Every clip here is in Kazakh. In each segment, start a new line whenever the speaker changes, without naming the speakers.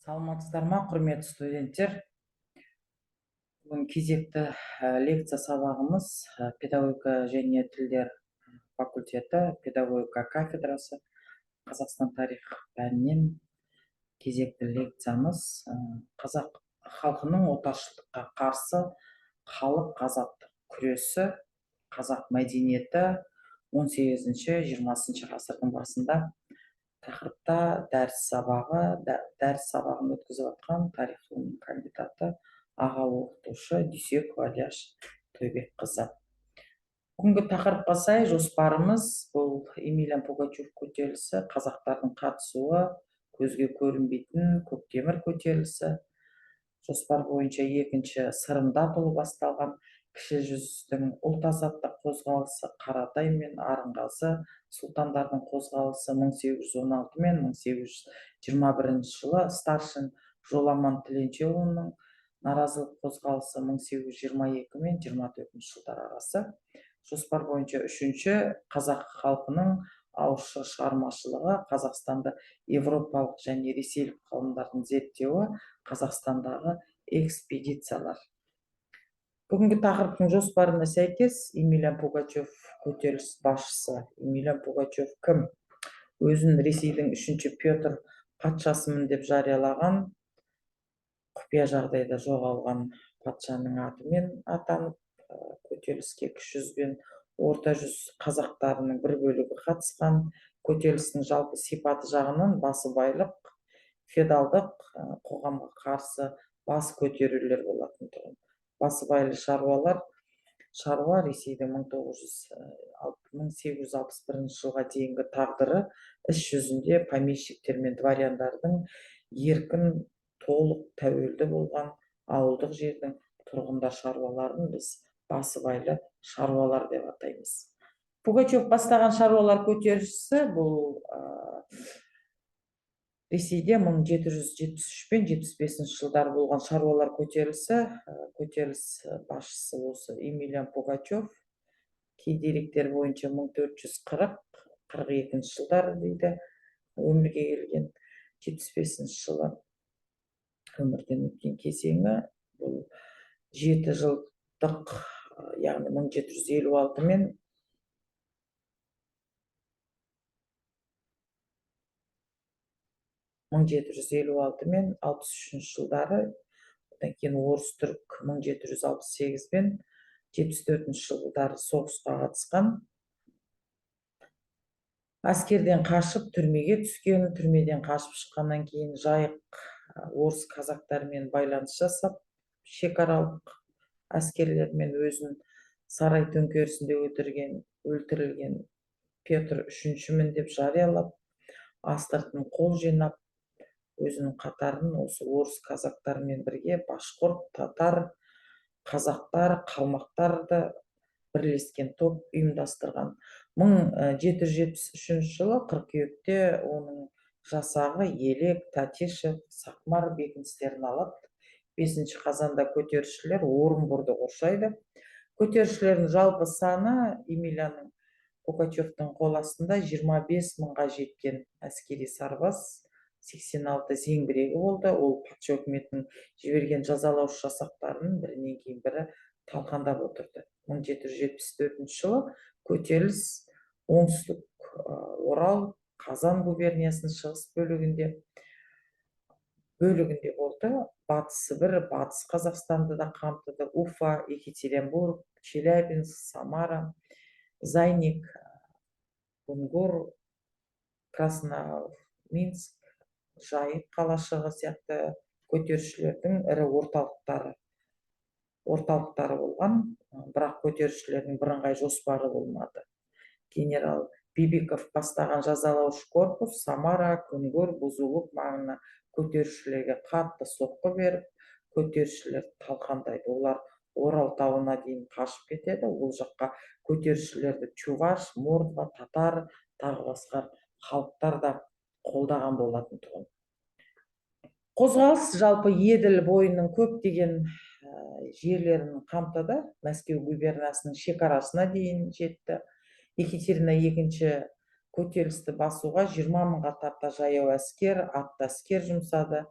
Саламатсыздар ма, құрметті студенттер! Бүгін кезекті лекция сабағымыз, педагогика және тілдер факультеті, педагогика кафедрасы, Қазақстан тарих пәнінен кезекті лекциямыз: қазақ халқының отаршылдыққа қарсы халық азаттық күресі, қазақ мәдениеті 18-20 ғасырдың басында тақырыпта дәріс сабағы. Дәріс сабағын өткізіп жатқан тарих ғылымының кандидаты, аға оқытушы Дүйсекова Алияш Тойбекқызы. Бүгінгі тақырыпқа сай жоспарымыз бұл: Емельян Пугачев көтерілісі, қазақтардың қатысуы, көзге көрінбейтін Көктемір көтерілісі. Жоспар бойынша екінші, Сырым Датұлы басталған Кіші жүздің ұлт азаттық қозғалысы, Қаратай мен Арынғазы сұлтандардың қозғалысы 1816 мен 1821 жылы, старшын Жоламан Тіленшіұлының наразылық қозғалысы 1822 мен 24 жылдар арасы. Жоспар бойынша үшінші, қазақ халқының ауызша шығармашылығы, Қазақстанды европалық және ресейлік ғалымдардың зерттеуі, Қазақстандағы экспедициялар. Бүгінгі тақырыптың жоспарына сәйкес, Емельян Пугачев көтеріліс басшысы. Емельян Пугачев кім? Өзін Ресейдің үшінші Петр патшасымын деп жариялаған, құпия жағдайда жоғалған патшаның атымен атанып, көтеріліске Кіші жүз бен Орта жүз қазақтарының бір бөлігі қатысқан. Көтерілістің жалпы сипаты жағынан басыбайлық, феодалдық қоғамға қарсы бас көтерулер болатын тұғын. Басыбайлы шаруалар, шаруа Ресейдің 1861 жылға дейінгі тағдыры іс жүзінде помещиктер мен дворяндардың еркін, толық тәуелді болған ауылдық жердің тұрғындар шаруаларын біз басыбайлы шаруалар деп атаймыз. Пугачев бастаған шаруалар көтерілісі бұл Ресейде 1773 пен 75 жылдары болған шаруалар көтерілісі. Көтеріліс басшысы осы Емельян Пугачев. Кей деректер бойынша 1440-42 жылдары дейді өмірге келген, 75 жылы өмірден өткен кезеңі. Бұл 7 жылдық, яғни 1756 мен 63 жылдары. Одан кейін орыс түрік 1768 пен 74 жылдары соғысқа қатысқан. Әскерден қашып, түрмеге түскен. Түрмеден қашып шыққаннан кейін Жайық орыс казактарымен байланыс жасап, шекаралық әскерлермен өзін Сарай төңкерісінде өлтірілген Петр үшіншімін деп жариялап, астыртын қол жинап, өзінің қатарын осы орыс казактарымен бірге башқұрт, татар, қазақтар, қалмақтарды бірлескен топ ұйымдастырған. 1773 жылы қыркүйекте оның жасағы Елек, Татишев, Сақмар бекіністерін алады. 5 қазанда көтерілісшілер Орынборды қоршайды. Көтерілісшілердің жалпы саны Емельянның Пугачевтің қол астында 25 мыңға жеткен. Әскери сарбаз, 86 зеңбірегі болды. Ол патша үкіметінің жіберген жазалаушы жасақтарын бірінен кейін бірі талқандап отырды. 1774 жылы көтеріліс оңтүстік Орал, Қазан губерниясының шығыс бөлігінде болды. Батыс Сібір, Батыс Қазақстанды да қамтыды. Уфа, Екатеринбург, Челябинск, Самара, Зайник, Кунгур, Красноармейск, Жайық қалашығы сияқты көтерілісшілердің ірі орталықтары болған. Бірақ көтерілісшілердің бірыңғай жоспары болмады. Генерал Бибиков бастаған жазалаушы корпус Самара, Күнгір, Бузулук маңына көтерілісшілерге қатты соққы беріп, көтерілісшілерді талқандайды. Олар Орал тауына дейін қашып кетеді. Ол жаққа көтерілісшілерді чуваш, мордва, татар, тағы басқа халықтар да қолдаған болатын тұғын. Қозғалыс жалпы Еділ бойының көптеген жерлерін қамтыды, Мәскеу губерниясының шекарасына дейін жетті. Екатерина Екінші көтерілісті басуға 20 мыңға тарта жаяу әскер, атты әскер жұмсады.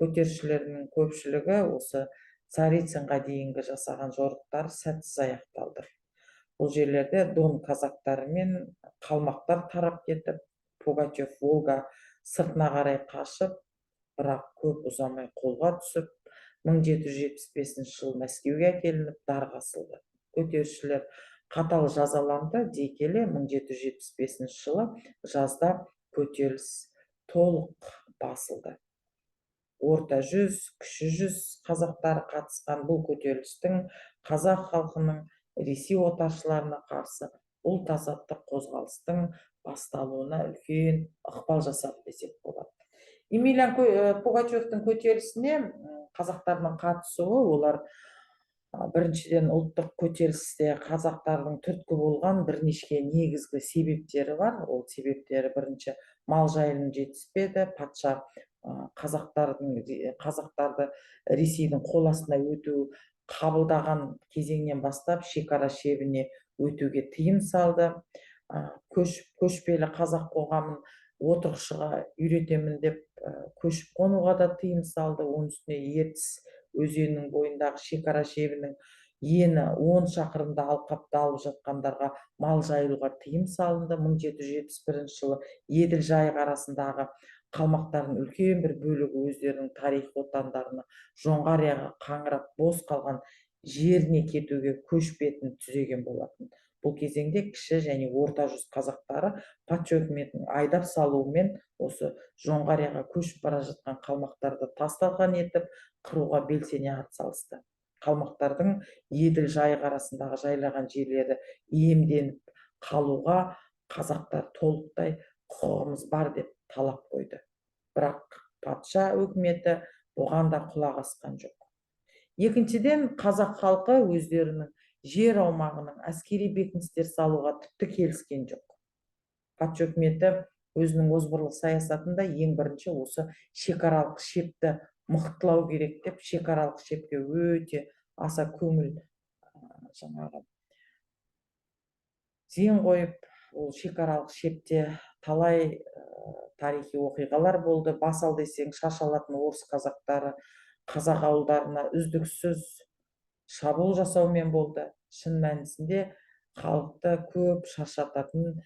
Көтерілісшілердің көпшілігі осы Царицынға дейінгі жасаған жорықтары сәтсіз аяқталды. Бұл жерлерде Дон казактары мен қалмақтар тарап кетіп, Пугачев Волга сыртына қарай қашып, бірақ көп ұзамай қолға түсіп, 1775 жылы Мәскеуге әкелініп, дарға асылды. Көтерілісшілер қатал жазаланды дей келе, 1775 жылы жазда көтеріліс толық басылды. Орта жүз, Кіші жүз қазақтары қатысқан бұл көтерілістің қазақ халқының Ресей отаршыларына қарсы ұлт азаттық қозғалыстың басталуына үлкен ықпал жасады десек болады. Емельян Пугачевтің көтерілісіне қазақтардың қатысуы, олар біріншіден, ұлттық көтерілісте қазақтардың түрткі болған бірнеше негізгі себептері бар. Ол себептері: бірінші, мал жайылым жетіспеді. Патша қазақтарды Ресейдің қол астына өту қабылдаған кезеңнен бастап шекара шебіне өтуге тыйым салды. Көшпелі қазақ қоғамын отырықшыға үйретемін деп, көшіп қонуға да тыйым салды. Оның үстіне Ертіс өзенінің бойындағы шекара шебінің ені 10 шақырымда алқапты алып жатқандарға мал жайылуға тыйым салынды. 1771 жылы Еділ, Жайық арасындағы қалмақтардың үлкен бір бөлігі өздерінің тарихи отандарына, Жоңғарияға қаңырап бос қалған жеріне кетуге көш бетін түзеген болатын. Бұл кезеңде Кіші және Орта жүз қазақтары патша үкіметінің айдап салуымен осы Жоңғарияға көшіп бара жатқан қалмақтарды тас-талқан етіп қыруға белсене атсалысты. Қалмақтардың Еділ, Жайық арасындағы жайлаған жерлерді иемденіп қалуға қазақтар толықтай құқығымыз бар деп талап қойды. Бірақ патша өкіметі бұған да құлақ асқан жоқ. Екіншіден, қазақ халқы өздерінің жер аумағының әскери бекіністер салуға тіпті келіскен жоқ. Патша үкіметі өзінің озбырлық саясатында ең бірінші осы шекаралық шепті мықтылау керек деп, шекаралық шепке өте аса көңіл, жаңағы, зейін қойып, ол шекаралық шепте талай тарихи оқиғалар болды. Бас ал десең, шаш алатын орыс қазақтары қазақ ауылдарына үздіксіз шабуыл жасаумен болды. Шын мәнісінде халықты көп шаршататын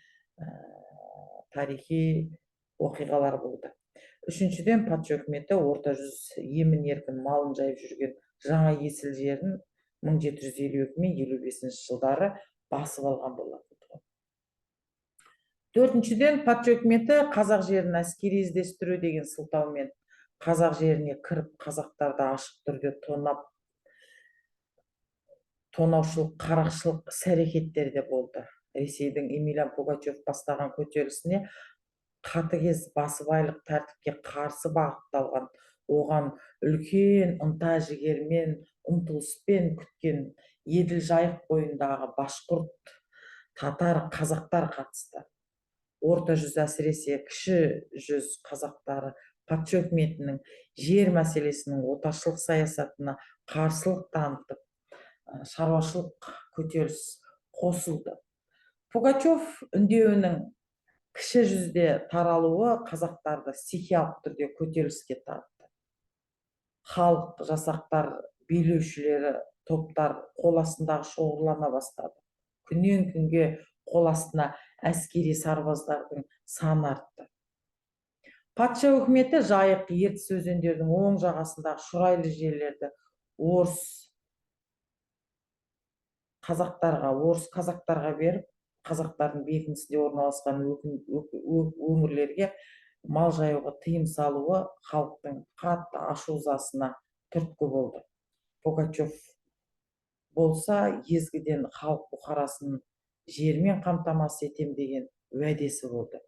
тарихи оқиғалар болды. Үшіншіден, патша үкіметі Орта жүз емін еркін малын жайып жүрген жаңа Есіл жерін 1752 мен 55 жылдары басып алған болатын. Төртіншіден, патша үкіметі қазақ жерін әскери іздестіру деген сылтаумен қазақ жеріне кіріп, қазақтарды ашық түрде тонап, тонаушылық, қарақшылық іс әрекеттер де болды. Ресейдің Емельян Пугачев бастаған көтерілісіне қатыгез басыбайлық тәртіпке қарсы бағытталған, оған үлкен ынта жігермен, ұмтылыспен күткен Еділ, Жайық бойындағы башқұрт, татар, қазақтар қатысты. Орта жүз, әсіресе Кіші жүз қазақтары патша үкіметінің жер мәселесінің отаршылық саясатына қарсылық танытып, шаруашылық көтеріліс қосылды. Пугачев үндеуінің Кіші жүзде таралуы қазақтарды стихиялық түрде көтеріліске тартты. Халық жасақтар, билеушілері топтар қол астындағы шоғырлана бастады. Күннен күнге қол астына әскери сарбаздардың саны артты. Патша өкіметі Жайық, Ертіс өзендерінің оң жағасындағы шұрайлы жерлерді орыс қазақтарға, орыс казактарға беріп, қазақтардың бекінісінде орналасқан өңірлерге мал жаюға тыйым салуы халықтың қатты ашу ызасына түрткі болды. Пугачев болса, езгіден халық бұқарасын жермен қамтамасыз етем деген уәдесі болды.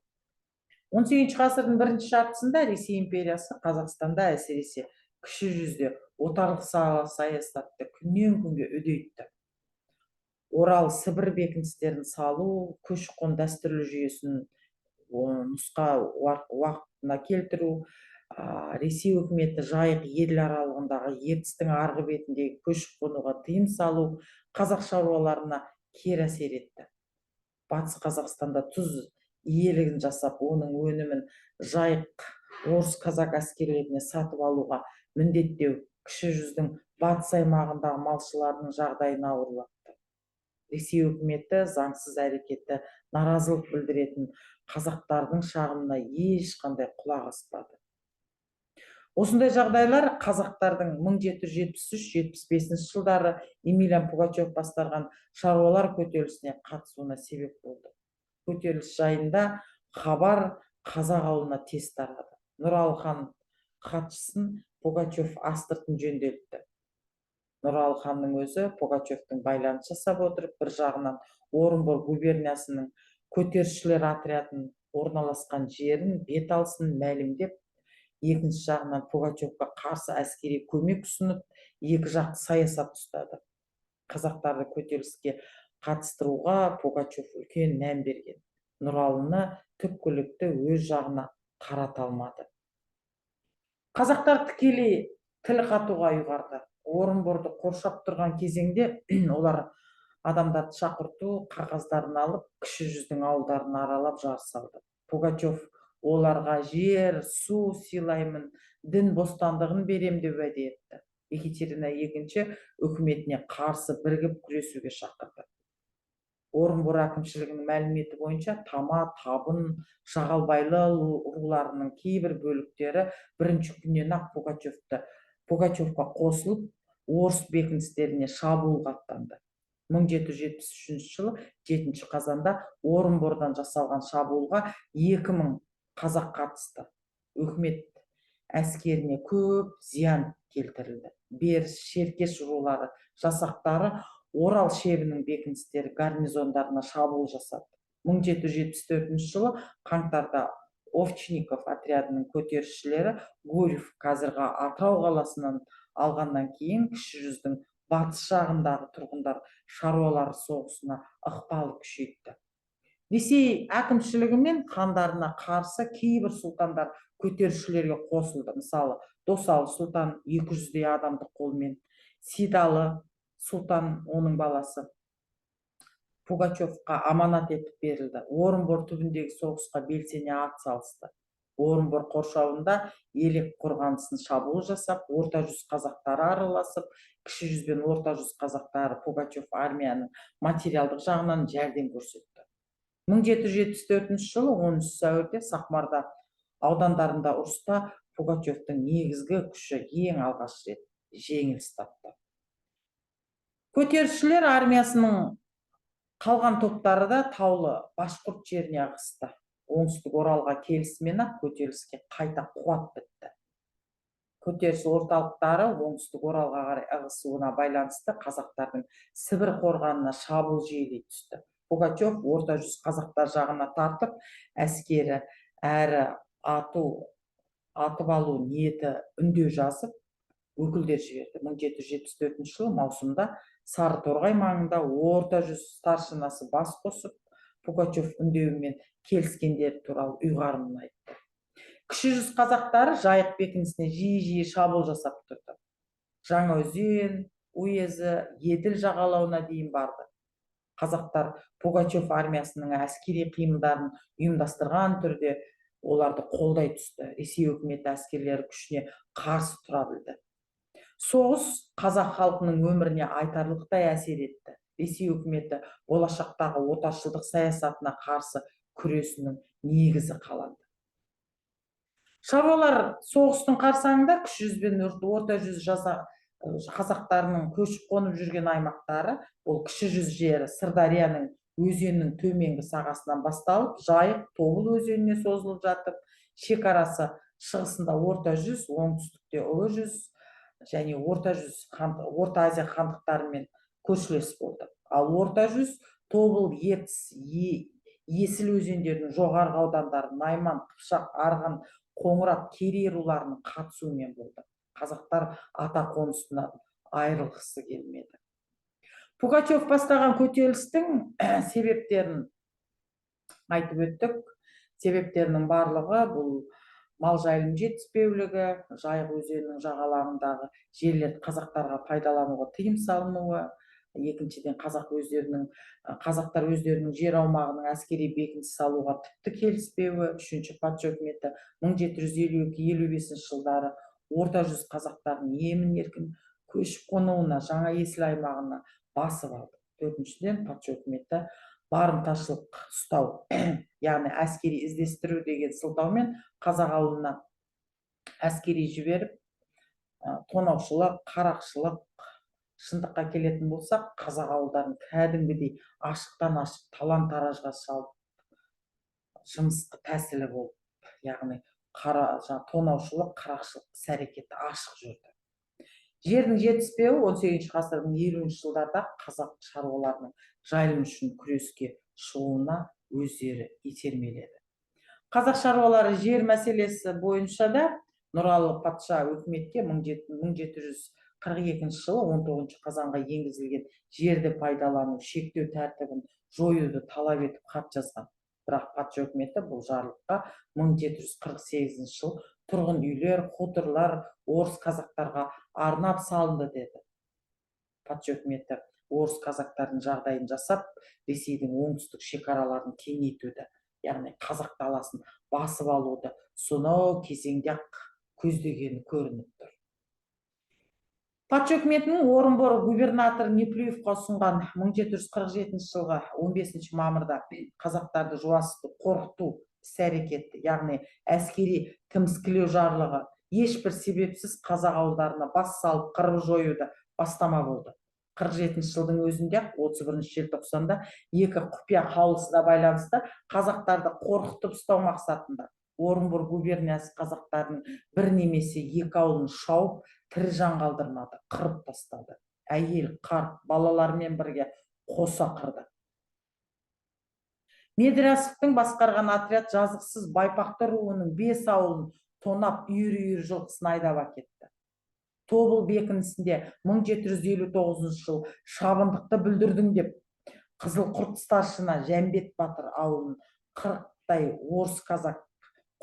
18 ғасырдың бірінші жартысында Ресей империясы Қазақстанда, әсіресе Кіші жүзде отарлық саясатты күннен күнге үдейтті. Орал, Сібір бекіністерін салу, көші қон дәстүрлі жүйесін нұсқа уақытына келтіру, Ресей өкіметі Жайық, Еділ аралығындағы, Ертістің арғы бетіндегі көшіп қонуға тыйым салу қазақ шаруаларына кері әсер етті. Батыс Қазақстанда тұз иелігін жасап, оның өнімін Жайық Орыс, казак әскерлеріне сатып алуға міндеттеу Кіші жүздің батыс аймағындағы малшылардың жағдайын ауырлатты. Ресей өкіметі заңсыз әрекетті наразылық білдіретін қазақтардың шағымына ешқандай құлақ аспады. Осындай жағдайлар қазақтардың 1773-75 жылдары Емельян Пугачев бастарған шаруалар көтерілісіне қатысуына себеп болды. Көтеріліс жайында хабар қазақ ауылына тез тарады. Нұралы хан хатшысын Пугачев астыртын жөнделтті. Нұралы ханның өзі Пугачевтің байланыс жасап отырып, бір жағынан Орынбор губерниясының көтерілісшілер отрядының орналасқан жерін, бет алысын мәлімдеп, екінші жағынан Пугачевқа қарсы әскери көмек ұсынып, екі жақты саясат ұстады. Қазақтарды көтеріліске қатыстыруға Пугачев үлкен мән берген. Нұралыны түпкілікті өз жағына тарата алмады. Қазақтар тікелей тіл қатуға ұйғарды. Орынборды қоршап тұрған кезеңде олар адамдарды шақырту қағаздарын алып, Кіші жүздің ауылдарын аралап жар салды. Пугачев оларға жер, су сыйлаймын, дін бостандығын берем деп уәде етті. Екатерина Екінші үкіметіне қарсы бірігіп күресуге шақырды. Орынбор әкімшілігінің мәліметі бойынша, тама, табын, жағалбайлы руларының кейбір бөліктері бірінші күннен ақ Пугачевқа қосылып, орыс бекіністеріне шабуылға аттанды. 1773 жылы 7 қазанда Орынбордан жасалған шабуылға 2000 қазақ қатысты. Өкімет әскеріне көп зиян келтірілді. Беріс, шеркеш рулары жасақтары Орал шебінің бекіністері гарнизондарына шабуыл жасады. 1774 жылы қаңтарда Овчинников отрядының көтерілісшілері Гурьев, қазіргі Атырау қаласынан алғаннан кейін, Кіші жүздің батыс жағындағы тұрғындар шаруалар соғысына ықпалы күшейтті. Ресей әкімшілігі мен хандарына қарсы кейбір сұлтандар көтерілісшілерге қосылды. Мысалы, Досалы сұлтан 200-дей адамдық қолмен, Сейдалы сұлтан, оның баласы Пугачевқа аманат етіп берілді. Орынбор түбіндегі соғысқа белсене ат салысты. Орынбор қоршауында Елек қорғанысын шабуыл жасап, Орта жүз қазақтары араласып, Кіші жүз бен Орта жүз қазақтары Пугачев армияның материалдық жағынан жәрдем көрсетті. 1774 жылы 10 сәуірде Сақмарда аудандарында ұрыста Пугачевтің негізгі күші ең алғаш рет жеңіліс тапты. Көтерілісшілер армиясының қалған топтары да таулы башқұрт жеріне ығысты. Оңтүстік Оралға келісімен ақ көтеріліске қайта қуат бітті. Көтеріліс орталықтары Оңтүстік Оралға қарай ығысуына байланысты қазақтардың Сібір қорғанына шабуыл жиілей түсті. Пугачев Орта жүз қазақтар жағына тартып, әскері әрі атып алу ниеті үндеу жазып, өкілдер жіберді. 1774 жылы маусымда Сарыторғай маңында Орта жүз старшинасы бас қосып, Пугачев үндеуімен келіскендері туралы ұйғарымын айтты. Кіші жүз қазақтары Жайық бекінісіне жиі-жиі шабуыл жасап тұрды. Жаңаөзен уезі Еділ жағалауына дейін барды. Қазақтар Пугачев армиясының әскери қимылдарын ұйымдастырған түрде оларды қолдай түсті. Ресей өкіметі әскерлері күшіне қарсы тұра білді. Соғыс қазақ халқының өміріне айтарлықтай әсер етті. Ресей өкіметі болашақтағы отаршылдық саясатына қарсы күресінің негізі қаланды. Шаруалар соғыстың қарсаңында Кіші жүз бен Орта жүз қазақтарының көшіп қонып жүрген аймақтары, ол Кіші жүз жері Сырдарияның өзенінің төменгі сағасынан басталып, Жайық, Тобыл өзеніне созылып жатып, шекарасы шығысында Орта жүз, оңтүстікте Ұлы жүз және Орта жүз, Орта Азия хандықтарымен көршілес болды. Ал Орта жүз Тобыл, Ертіс, Есіл өзендерінің жоғарғы аудандары, найман, қыпшақ, арғын, қоңырат, керей руларының қатысуымен болды. Қазақтар ата қонысынан айырылғысы келмеді. Пугачев бастаған көтерілістің себептерін айтып өттік. Себептерінің барлығы бұл мал жайылым жетіспеулігі, Жайық өзенінің жағалауындағы жерлерді қазақтарға пайдалануға тыйым салынуы, Екіншіден, қазақтар өздерінің жер аумағының әскери бекініс салуға тіпті келіспеуі. Үшінші, патша үкіметі 1752-55 жылдары Орта жүз қазақтарының емін еркін көшіп қонуына Жаңа Есіл аймағына басып алды. Төртіншіден, патша үкіметі барымташылық ұстау, яғни әскери іздестіру деген сылтаумен қазақ ауылына әскери жіберіп, тонаушылық, қарақшылық. Шындыққа келетін болсақ, қазақ ауылдарын кәдімгідей ашықтан ашық талан таражға салып, жымысқы тәсілі болып, яғни қара жаңа тонаушылық, қарақшылық іс әрекеті ашық жүрді. Жердің жетіспеуі 18 ғасырдың 50 жылдарда қазақ шаруаларының жайылым үшін күреске шығуына өздері итермеледі. Қазақ шаруалары жер мәселесі бойынша да Нұралы патша өкіметке 1742 жылы 19 қазанға енгізілген жерді пайдалану шектеу тәртібін жоюды талап етіп хат жазған. Бірақ патша үкіметі бұл жарлыққа 1748 жыл тұрғын үйлер, хуторлар орыс казактарға арнап салынды деді. Патша үкіметі орыс казактардың жағдайын жасап, Ресейдің оңтүстік шекараларын кеңейтуді, яғни қазақ даласын басып алуды сонау кезеңде ақ көздегені көрініп тұр. Патша үкіметінің Орынбор губернаторы Неплюевқа ұсынған 1747 жылғы 15 мамырда қазақтарды жуасыту, қорқыту іс әрекеті, яғни әскери тіміскілеу жарлығы ешбір себепсіз қазақ ауылдарына бас салып қырып жоюды бастама болды. 47 жылдың өзінде ақ 31 желтоқсанда екі құпия қаулысына байланысты қазақтарды қорқытып ұстау мақсатында Орынбор губерниясы қазақтарының бір немесе екі ауылын шауып, тірі жан қалдырмады, қырып тастады. Әйел, қарт, балалармен бірге қоса қырды. Медрясовтың басқарған отряд жазықсыз Байпақты руының 5 ауылын тонап, үйір-үйір жылқысын айдап әкетті. Тобыл бекінісінде 1759 жыл шабындықты бүлдірдің деп Қызылқұрт старшина Жәмбет батыр ауылын 40-тай орыс казак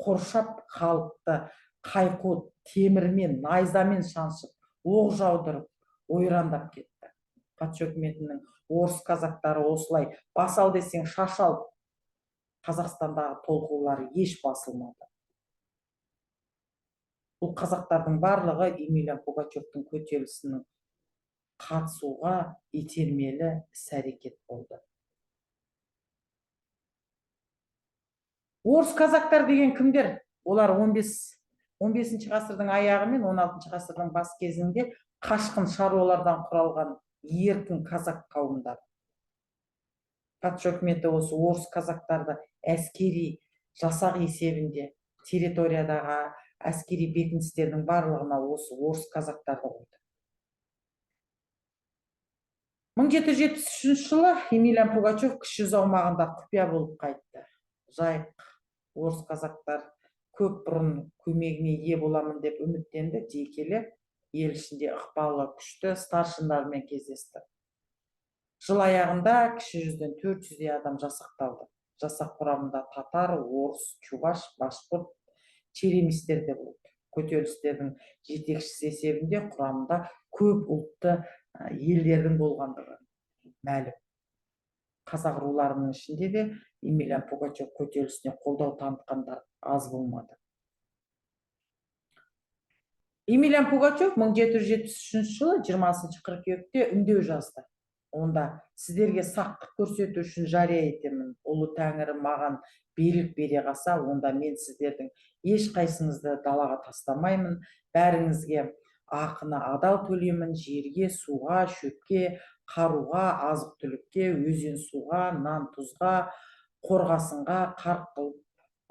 қоршап, халықты қайқу темірмен, найзамен шаншып, оқ жаудырып, ойрандап кетті. Патша үкіметінің орыс казактары осылай бас ал десең шаш алып, Қазақстандағы толқулары еш басылмады. Бұл қазақтардың барлығы Емельян Пугачевтің көтерілісінің қатысуға итермелі іс-әрекет болды. Орыс казактар деген кімдер? Олар 15 ғасырдың аяғы мен 16 ғасырдың бас кезінде қашқын шаруалардан құралған еркін казак қауымдары. Патша үкіметі осы орыс казактарды әскери жасақ есебінде территориядағы әскери бекіністердің барлығына осы орыс казактарды қойды. 1773 жылы Емельян Пугачев Кіші жүз аумағында құпия болып қайтты. Жайық орыс казактар көп бұрын көмегіне ие боламын деп үміттенді, дей келе ел ішінде ықпалы күшті старшындармен кездесті. Жыл аяғында Кіші жүзден 400-дей адам жасақталды. Жасақ құрамында татар, орыс, чуваш, башқұрт, черемистер де болды. Көтерілістердің жетекшісі есебінде құрамында көп ұлтты елдердің болғандығы мәлім. Қазақ руларының ішінде де Емельян Пугачев көтерілісіне қолдау танытқандар аз болмады. Емельян Пугачев 1773 жылы 20 қыркүйекте үндеу жазды. Онда сіздерге сақтық көрсету үшін жария етемін. Ұлы Тәңірі маған билік бере қалса, онда мен сіздердің ешқайсыңызды далаға тастамаймын. Бәріңізге ақыны адал төлеймін, жерге, суға, шөпке, қаруға, азық-түлікке, өзен суға, нан тұзға, қорғасынға қарқ қылып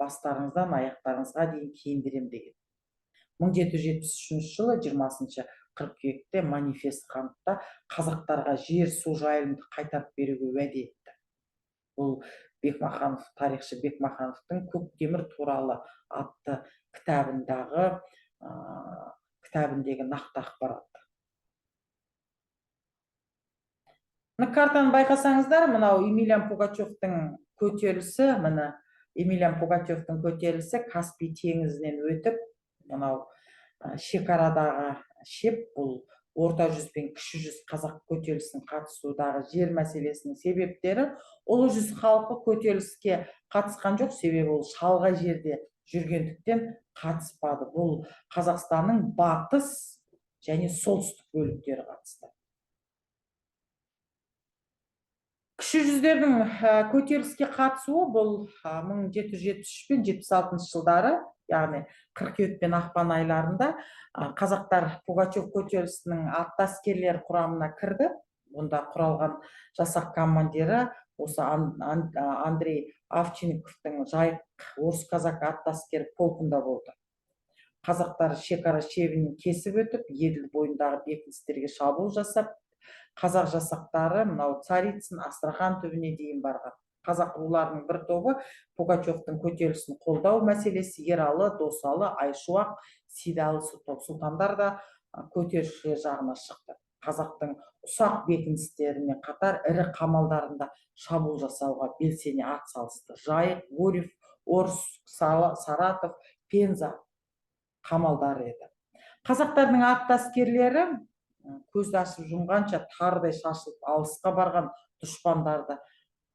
бастарыңыздан аяқтарыңызға дейін киіндірем деген. 1773 жылы 20 қыркүйекте манифест қантта қазақтарға жер, су, жайылымды қайтарып беруге уәде етті. Бұл Бекмаханов, тарихшы Бекмахановтың Көктемір туралы атты кітабіндегі нақты ақпарат. Мына картаны байқасаңыздар, мынау Емельян Пугачевтің көтерілісі, міне Емельян Пугачевтің көтерілісі Каспий теңізінен өтіп, мынау шекарадағы шеп бұл Орта жүз бен Кіші жүз қазақ көтерілісінің қатысудағы жер мәселесінің себептері. Ұлы жүз халқы көтеріліске қатысқан жоқ, себебі ол шалғай жерде жүргендіктен қатыспады. Бұл Қазақстанның батыс және солтүстік бөліктері қатысты. Кіші жүздердің көтеріліске қатысуы бұл 1773 пен 76 жылдары, яғни қыркүйек пен ақпан айларында қазақтар Пугачев көтерілісінің атты әскерлер құрамына кірді. Онда құралған жасақ командирі осы Андрей Овчинниковтың Жайық орыс казак атты әскер полкында болды. Қазақтар шекара шебін кесіп өтіп, Еділ бойындағы бекіністерге шабуыл жасап, қазақ жасақтары мынау Царицын, Астрахан түбіне дейін барған. Қазақ руларының бір тобы Пугачевтың көтерілісін қолдау мәселесі Ералы, Досалы, Айшуақ, Сейдалы сұлтандар да көтерілісшілер жағына шықты. Қазақтың ұсақ бекіністерімен қатар ірі қамалдарында шабуыл жасауға белсене ат салысты. Жайық, Гурьев, Орск, Саратов, Пенза қамалдары еді. Қазақтардың атты әскерлері көзді ашып жұмғанша тарыдай шашылып алысқа барған дұшпандарды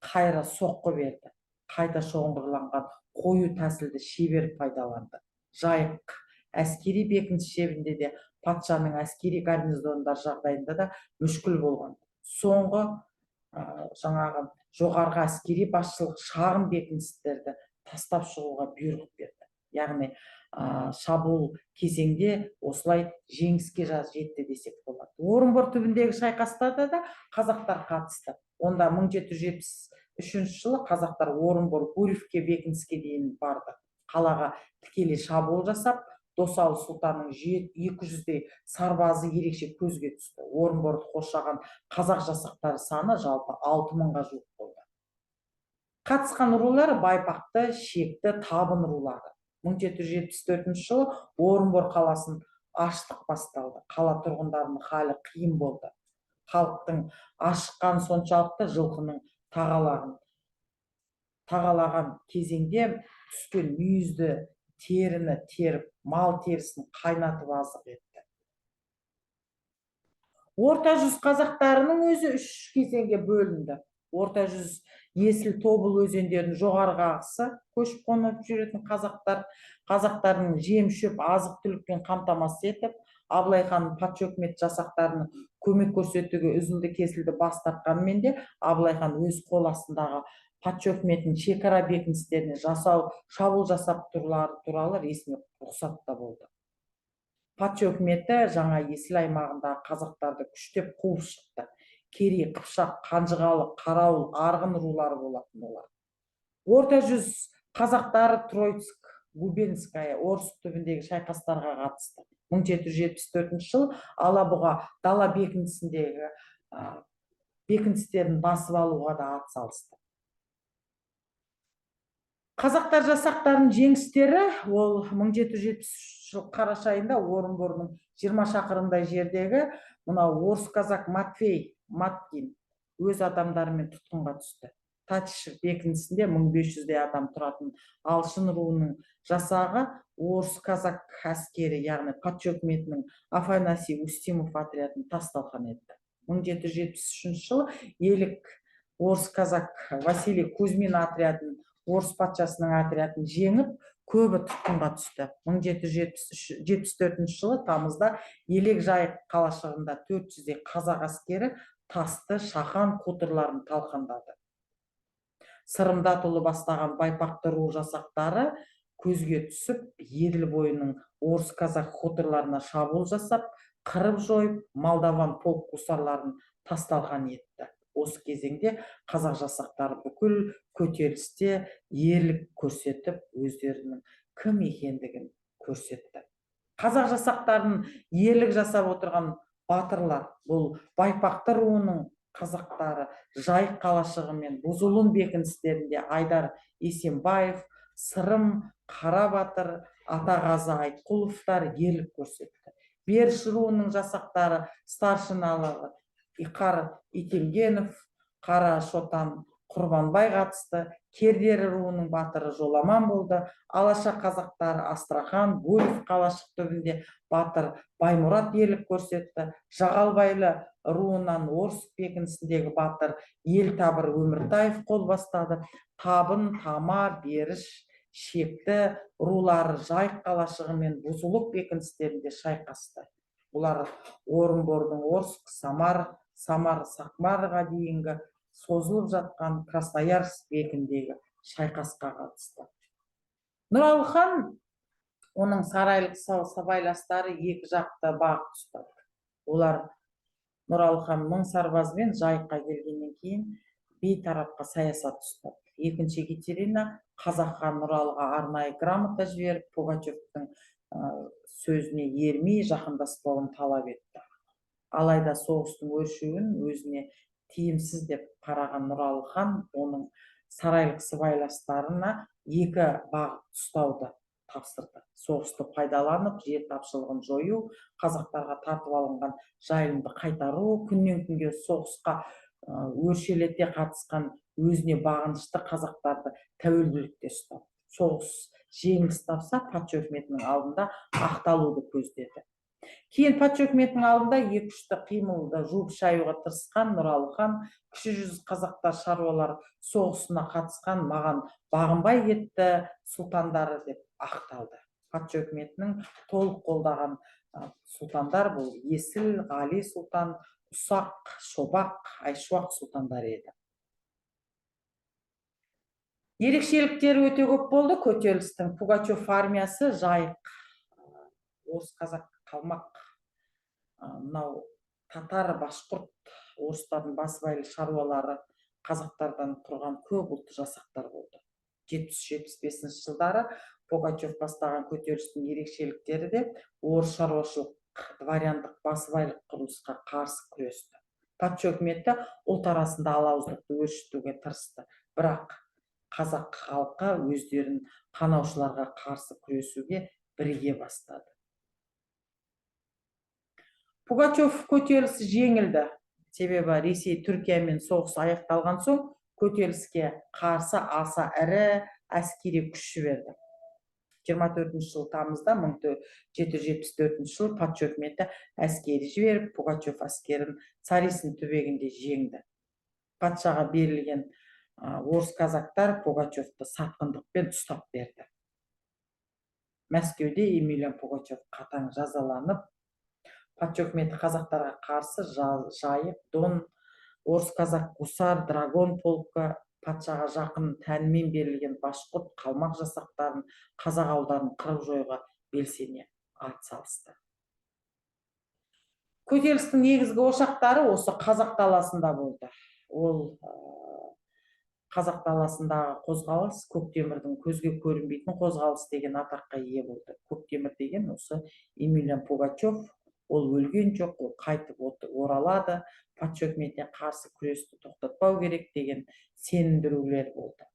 қайра соққы берді. Қайта шоғырланған қою тәсілді шебер пайдаланды. Жайық әскери бекініс шебінде де, патшаның әскери гарнизондар жағдайында да мүшкіл болған. Соңғы жаңағы жоғарғы әскери басшылық шағын бекіністерді тастап шығуға бұйрық берді. Яғни шабуыл кезеңде осылай жеңіске жетті десек болады. Орынбор түбіндегі шайқастарда да қазақтар қатысты. Онда 1773 жылы қазақтар Орынбор Гурьевке бекініске дейін барды. Қалаға тікелей шабуыл жасап, Досалы сұлтанның 200-дей сарбазы ерекше көзге түсті. Орынборды қоршаған қазақ жасақтары саны жалпы 6000-ға жуық болды. Қатысқан рулар Байпақты, Шекті, Табын рулары. 1774 жылы Орынбор қаласын аштық басталды. Қала тұрғындарының халі қиын болды. Халықтың ашыққаны соншалықты, жылқының тағалаған кезеңде түскен мүйізді теріні теріп, мал терісін қайнатып азық етті. Орта жүз қазақтарының өзі үш кезеңге бөлінді. Орта жүз Есіл, Тобыл өзендерінің жоғарғы ағысы көшіп қонып жүретін қазақтар, қазақтардың жем шөп, азық түлікпен қамтамасыз етіп, Абылай хан патша өкіметі жасақтарының көмек көрсетуге үзілді кесілді бас тартқанымен де, Абылай хан өз қол астындағы патша өкіметінің шекара бекіністеріне шабуыл жасап туралы ресми рұқсат та болды. Патша өкіметі Жаңа Есіл аймағындағы қазақтарды күштеп қуып шықты. Керей, Қыпшақ, Қанжығалы, Қарауыл, Арғын рулары болатын олар. Орта жүз қазақтары Троицк, Губернская, Орск түбіндегі шайқастарға қатысты. 1774 жылы Алабұға дала бекінісіндегі бекіністерін басып алуға да ат салысты. Қазақтар жасақтарының жеңістері ол 1773 жыл қараша айында Орынбордың 20 шақырымдай жердегі мынау орыс казак Матвей Маткин өз адамдарымен тұтқынға түсті. Татишев бекінісінде 1500-дей адам тұратын Алшын руының жасағы орыс казак әскері, яғни патша өкіметінің Афанасий Устимов отрядын тас-талқан етті. 1773 жылы Елік орыс казак Василий Кузьмин отрядын, орыс патшасының отрядын жеңіп, көбі тұтқынға түсті. 1774 жылы тамызда Елек Жайық қалашығында 400-дей қазақ әскері Тасты, Шахан хуторларын талқандады. Сырымдатұлы бастаған Байпақты ру жасақтары көзге түсіп, Еділ бойының орыс казак хуторларына шабуыл жасап, қырып жойып, молдаван полк гусарларын тас-талқан етті. Осы кезеңде қазақ жасақтары бүкіл көтерілісте ерлік көрсетіп, өздерінің кім екендігін көрсетті. Қазақ жасақтарын ерлік жасап отырған батырлар бұл Байпақты руының қазақтары Жайық қалашығы мен Бұзұлын бекіністерінде Айдар Есенбаев, Сырым Қарабатыр, Атағазы Айтқұловтар ерлік көрсетті. Беріш руының жасақтары старшиналары Иқар Итемгенов, Қара Шотан Құрбанбай қатысты. Кердері руының батыры Жоламан болды. Алаша қазақтары Астрахан, Гурьев қалашық түбінде батыр Баймұрат ерлік көрсетті. Жағалбайлы руынан Орск бекінісіндегі батыр Елтабыр Өміртаев қол бастады. Табын, Тама, Беріш, Шекті рулары Жайық қалашығы мен Бузулук бекіністерінде шайқасты. Бұлар Орынбордың Орск, Самар, Самар, Сақмарға дейінгі созылып жатқан Красноярск бекіндегі шайқасқа қатысты. Нұралы хан, оның сарайлық сыбайластары екі жақты бағыт ұстады. Олар Нұралы хан 1000 сарбазбен Жайыққа келгеннен кейін бейтарапқа саясат ұстады. Екінші Екатерина қазақ хан Нұралыға арнайы грамота жіберіп, Пугачевтің сөзіне ермей жақындаспауын талап етті. Алайда соғыстың өршуін өзіне тиімсіз деп қараған Нұралы хан оның сарайлық сыбайластарына екі бағыт ұстауды тапсырды: соғысты пайдаланып, жер тапшылығын жою, қазақтарға тартып алынған жайылымды қайтару, күннен күнге соғысқа өршелете қатысқан өзіне бағынышты қазақтарды тәуелділікте ұстау. Соғыс жеңіліс тапса, патша үкіметінің алдында ақталуды көздеді. Кейін патша үкіметінің алдында екі ұшты қимылды жуып шаюға тырысқан Нұралы хан Кіші жүз қазақтар шаруалар соғысына қатысқан, маған бағынбай кетті сұлтандары деп ақталды. Патша үкіметінің толық қолдаған сұлтандар бұл Есіл, Ғали сұлтан, Ұсақ, Шобақ, Айшуақ сұлтандар еді. Ерекшеліктері өте көп болды көтерілістің. Пугачев армиясы Жайық, орыс, қазақ, қалмақ, мынау татар, башқұрт, орыстардың басыбайлы шаруалары, қазақтардан құрған көп ұлтты жасақтар болды. 70-75 жылдары Пугачев бастаған көтерілістің ерекшеліктері де орыс шаруашылық, дворяндық басыбайлық құрылысқа қарсы күресті. Патша үкіметі ұлт арасында алауыздықты өршітуге тырысты, бірақ қазақ халқы өздерін қанаушыларға қарсы күресуге біріге бастады. Пугачев көтерілісі жеңілді, себебі Ресей Түркиямен соғыс аяқталған соң көтеріліске қарсы аса ірі әскери күш жіберді. 24 жыл тамызда 1774 жыл патша үкіметі әскери жіберіп, Пугачев әскерін Царицын түбегінде жеңді. Патшаға берілген орыс казактар Пугачевті сатқындықпен ұстап берді. Мәскеуде Емельян Пугачев қатаң жазаланып, патша үкіметі қазақтарға қарсы Жайық, Дон, орыс казак гусар драгон полкі, патшаға жақын тәнімен берілген башқұрт, қалмақ жасақтарын қазақ ауылдарын қырып жоюға белсене атсалысты. Көтерілістің негізгі ошақтары осы қазақ даласында болды. Ол қазақ даласындағы қозғалыс Көктемірдің көзге көрінбейтін қозғалыс деген атаққа ие болды. Көктемір деген осы Емельян Пугачев. Ол өлген жоқ, ол қайтып оралады, патша үкіметіне қарсы күресті тоқтатпау керек деген сендірулер болды.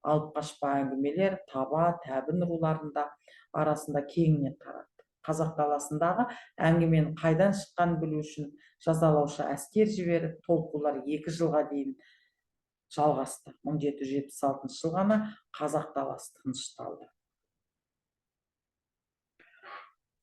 Алып қашпа әңгімелер таба, табын руларында арасында кеңінен тарады. Қазақ даласындағы әңгіменің қайдан шыққанын білу үшін жазалаушы әскер жіберіп, толқулар 2 жылға дейін жалғасты. 1776 жыл ғана қазақ даласы тынышталды.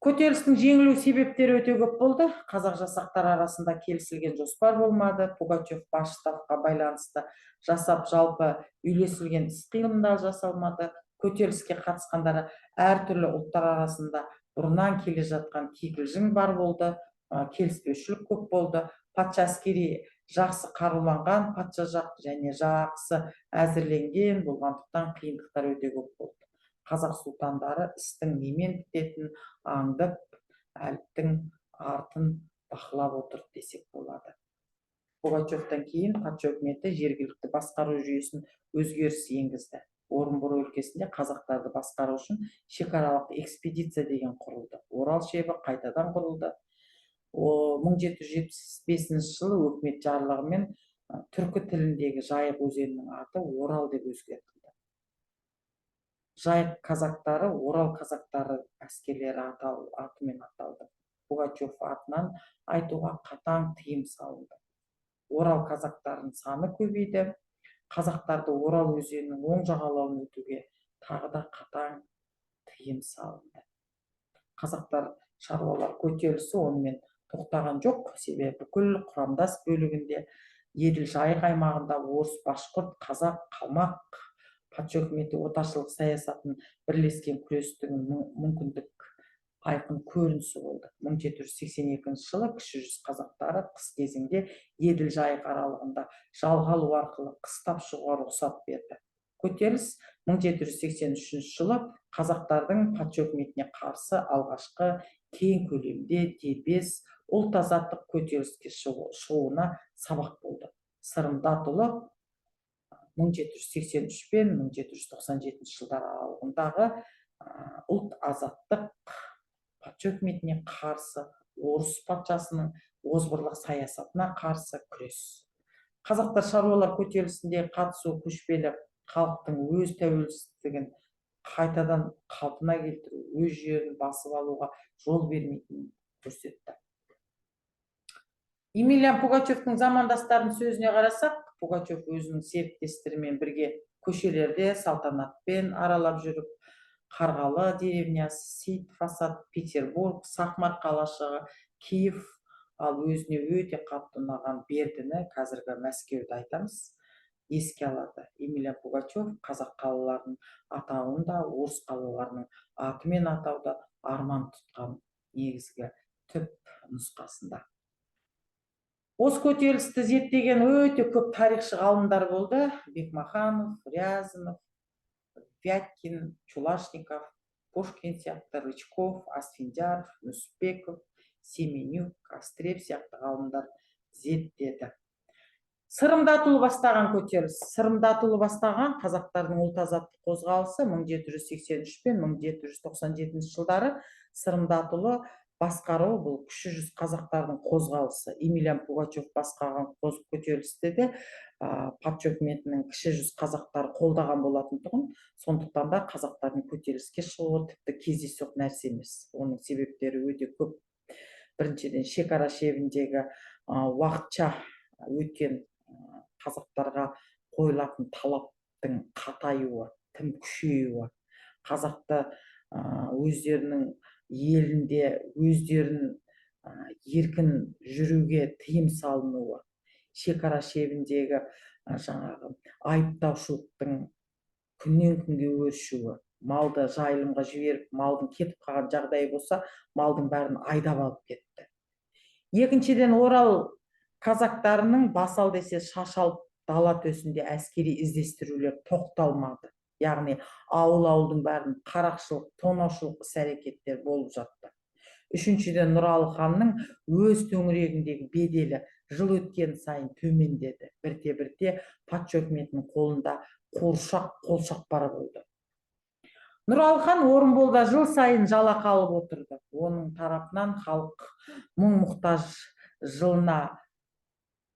Көтерілістің жеңілу себептері өте көп болды. Қазақ жасақтары арасында келісілген жоспар болмады. Пугачев бас штабқа байланысты жасап, жалпы үйлесілген іс қимылдар жасалмады. Көтеріліске қатысқандар әртүрлі ұлттар арасында бұрыннан келе жатқан кикілжің бар болды, келіспеушілік көп болды. Патша әскери жақсы қаруланған, патша жақ және жақсы әзірленген болғандықтан, қиындықтар өте көп болды. Қазақ сұлтандары істің немен бітетінін аңдып, әліптің артын бақылап отырды десек болады. Пугачевтан кейін патша үкіметі жергілікті басқару жүйесін өзгеріс енгізді. Орынбор өлкесінде қазақтарды басқару үшін шекаралық экспедиция деген құрылды. Орал шебі қайтадан құрылды. 1775 жылы өкімет жарлығымен түркі тіліндегі Жайық өзенінің аты Орал деп өзгертілді. Жайық казактары Орал казактары әскерлері атымен аталды. Пугачев атынан айтуға қатаң тыйым салынды. Орал казактарының саны көбейді. Қазақтарды Орал өзенінің оң жағалауын өтуге тағы да қатаң тыйым салынды. Қазақтар шаруалар көтерілісі онымен тоқтаған жоқ, себебі бүкіл құрамдас бөлігінде, Еділ, Жайық аймағында орыс, башқұрт, қазақ, қалмақ патша үкіметі отаршылық саясатын бірлескен күрестің мүмкіндік айқын көрінісі болды. 1782 жылы Кіші жүз қазақтары қыс кезінде Еділ, Жайық аралығында жалға алу арқылы қыстап шығуға рұқсат берді. Көтеріліс 1783 жылы қазақтардың патша үкіметіне қарсы алғашқы кең көлемде дербес ұлт азаттық көтеріліске шығуына сабақ болды. Сырым Датұлы 1783 пен 1797 жылдар аралығындағы ұлт азаттық, патша үкіметіне қарсы, орыс патшасының озбырлық саясатына қарсы күрес. Қазақтар шаруалар көтерілісінде қатысу көшпелі халықтың өз тәуелсіздігін қайтадан қалпына келтіру, өз жерін басып алуға жол бермейтінін көрсетті. Емельян Пугачевтің замандастарының сөзіне қарасақ, Пугачев өзінің серіктестерімен бірге көшелерде салтанатпен аралап жүріп, Қарғалы деревнясы, Сейіт Фасад, Петербург, Сақмар қалашығы, Киев, ал өзіне өте қатты ұнаған Бердіні, қазіргі Мәскеуді айтамыз, еске алады. Емельян Пугачев қазақ қалаларының атауын да орыс қалаларының атымен атауды арман тұтқан негізгі түп нұсқасында. Осы көтерілісті зерттеген өте көп тарихшы ғалымдар болды: Бекмаханов, Рязанов, Вяткин, Чулашников, Пушкин сияқты, Рычков, Асфендияров, Нүсіпбеков, Семенюк, Кострев сияқты ғалымдар зерттеді. Сырым Датұлы бастаған көтеріліс. Сырым Датұлы бастаған қазақтардың ұлт азаттық қозғалысы 1783 пен 1797 жылдары Сырым Датұлы басқаруы, бұл Кіші жүз қазақтарының қозғалысы. Емельян Пугачев басқарған көтерілісте де патша үкіметінің Кіші жүз қазақтары қолдаған болатын тұғын. Сондықтан да қазақтардың көтеріліске шығуы тіпті кездейсоқ нәрсе емес. Оның себептері өте көп. Біріншіден, шекара шебіндегі уақытша өткен қазақтарға қойылатын талаптың қатаюы, тым күшеюі, қазақты өздерінің елінде өздерін еркін жүруге тыйым салынуы, шекара шебіндегі жаңағы айыптаушылықтың күннен күнге өршуі, малды жайылымға жіберіп, малдың кетіп қалған жағдайы болса, малдың бәрін айдап алып кетті. Екіншіден, Орал казактарының бас ал десе шаш алып дала төсінде әскери іздестірулер тоқталмады, яғни ауыл ауылдың бәрін қарақшылық, тонаушылық іс әрекеттер болып жатты. Үшіншіден, Нұралы ханның өз төңірегіндегі беделі жыл өткен сайын төмендеді. Бірте бірте патша үкіметінің қолында қуыршақ, қолшақпар болды. Нұралы хан Орынборда жыл сайын жалақы алып отырды. Оның тарапынан халық мұң мұқтаж жылына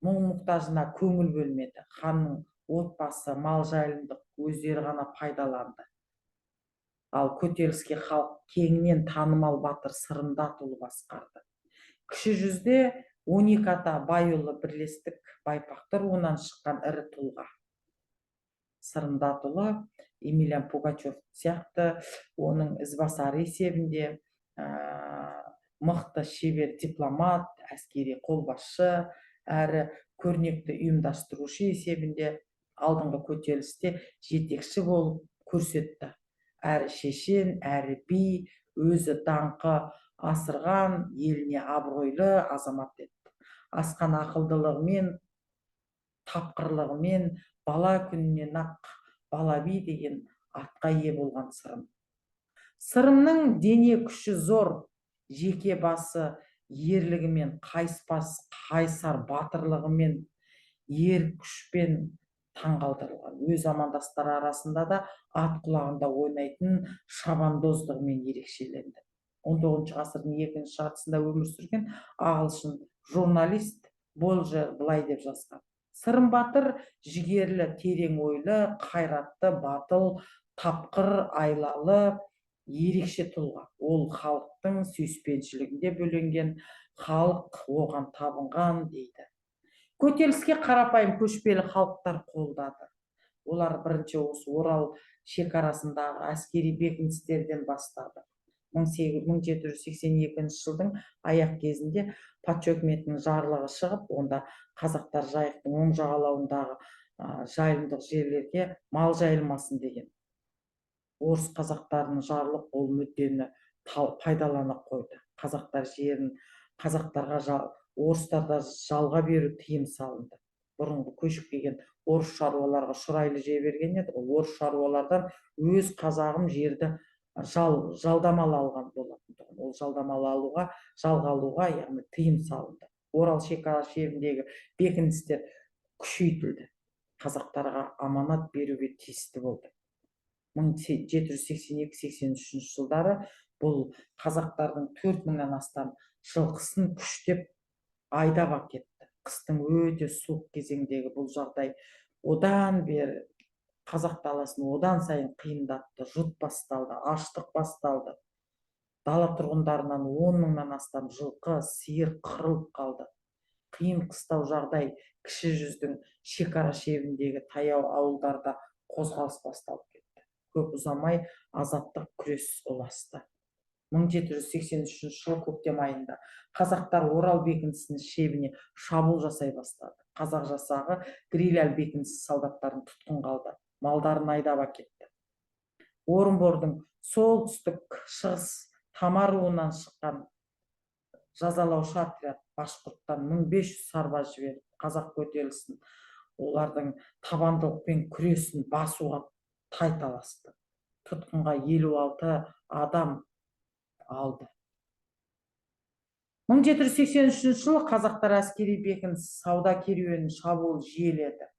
мұң мұқтажына көңіл бөлмеді. Ханның отбасы, мал жайылымдық өздері ғана пайдаланды. Ал көтеріліске халық кеңінен танымал батыр Сырым Датұлы басқарды. Кіші жүзде 12 ата байұлы бірлестік байпақты руынан шыққан ірі тұлға Сырым Датұлы Емельян Пугачев сияқты оның ізбасары есебінде мықты, шебер дипломат, әскери қолбасшы әрі көрнекті ұйымдастырушы есебінде алдыңғы көтерілісте жетекші болып көрсетті. Әрі шешен, әрі би, өзі даңқы асырған, еліне абыройлы азамат еді. Асқан ақылдылығымен, тапқырлығымен бала күнінен ақ бала би деген атқа ие болған Сырым. Сырымның дене күші зор, жеке басы ерлігімен, қайыспас қайсар батырлығымен, ер күшпен таңғалдырылған. Өз замандастары арасында да ат құлағында ойнайтын шабандоздығымен ерекшеленді. 19 ғасырдың екінші жартысында өмір сүрген ағылшын журналист Болжер былай деп жазған: «Сырым батыр жігерлі, терең ойлы, қайратты, батыл, тапқыр, айлалы, ерекше тұлға. Ол халықтың сүйіспеншілігіне бөленген, халық оған табынған», – дейді. Көтеріліске қарапайым көшпелі халықтар қолдады. Олар бірінші осы Орал шекарасындағы әскери бекіністерден бастады. 1782 жылдың аяқ кезінде патша үкіметінің жарлығы шығып, онда қазақтар Жайықтың оң жағалауындағы жайылымдық жерлерге мал жайылмасын деген. Орыс қазақтарының жарлық ол мүддені пайдалана қойды. Қазақтар жерін қазақтарға орыстарда жалға беру тыйым салынды. Бұрынғы көшіп келген орыс шаруаларға шұрайлы жер берген еді ғой. Орыс шаруалардан өз қазағым жерді жалдамалы алған болатын тұғын. Ол жалдамалы алуға, жалға алуға, яғни тыйым салынды. Орал шекара шебіндегі бекіністер күшейтілді. Қазақтарға аманат беруге тиісті болды. 1782-83 жылдары бұл қазақтардың 4000-нан астам жылқысын күштеп айдап әкетті. Қыстың өте суық кезеңдегі бұл жағдай одан бері қазақ даласын одан сайын қиындатты. Жұт басталды, аштық басталды. Дала тұрғындарынан 10 мыңнан астам жылқы, сиыр қырылып қалды. Қиын қыстау жағдай Кіші жүздің шекара шебіндегі таяу ауылдарда қозғалыс басталып кетті. Көп ұзамай азаттық күрес ұласты. 1783 жылы көктем айында қазақтар Орал бекінісінің шебіне шабуыл жасай бастады. Қазақ жасағы Гриляль бекінісі солдаттарын тұтқынға алды, малдарын айдап әкетті. Орынбордың солтүстік шығыс Тама руынан шыққан жазалаушы отряд Башқұрттан 1500 сарбаз жіберіп, қазақ көтерілісін, олардың табандылықпен күресін басуға тайталасты. Тұтқынға 56 адам алды. 1783 жылы қазақтар әскери бекініс, сауда керуенін шабуыл жиіледі.